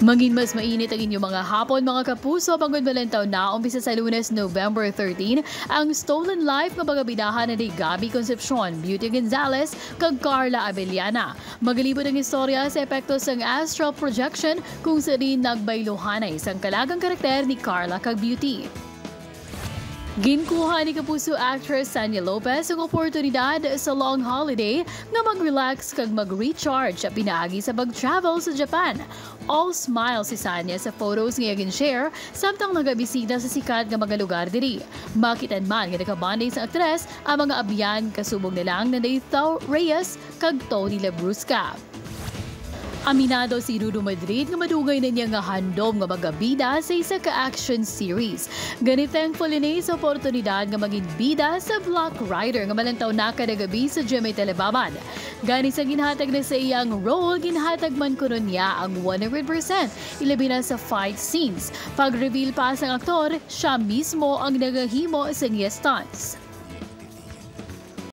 Mangin mas mainit ang inyong mga hapon, mga kapuso, pagod malantaw na umpisa sa Lunes, November 13, ang Stolen Life nga pagabidahan ni Gabby Concepcion, Beauty Gonzalez, kag Carla Abellana. Magalibot ang istorya sa epekto sang astral projection kung sa rin nagbayluhanay sang kalagang karakter ni Carla kag Beauty. Ginkuha ni kapuso actress Sanya Lopez ang oportunidad sa long holiday nga mag-relax kag mag-recharge sa pinaagi sa pag-travel sa Japan. All smile si Sanya sa photos nga iyang share samtang nagabisita sa sikat nga mga lugar diri. Makitan man nga nakabanding sa aktres ang mga abyan kasubong nilang na Thao Reyes kag Tony Labrusca. Aminado si Rudo Madrid nga madugay na niya nga handom nga magabida sa isa ka action series. Gani thankful ini sa oportunidad nga maging bida sa Black Rider nga malantaw na kada gabi sa GMA Telebabad. Gani sa ginhatag na sa iyang role, ginhatag man kuno niya ang 100%, ilabi na sa fight scenes. Pag-reveal pa sa aktor, siya mismo ang nagahimo sa niya stunts.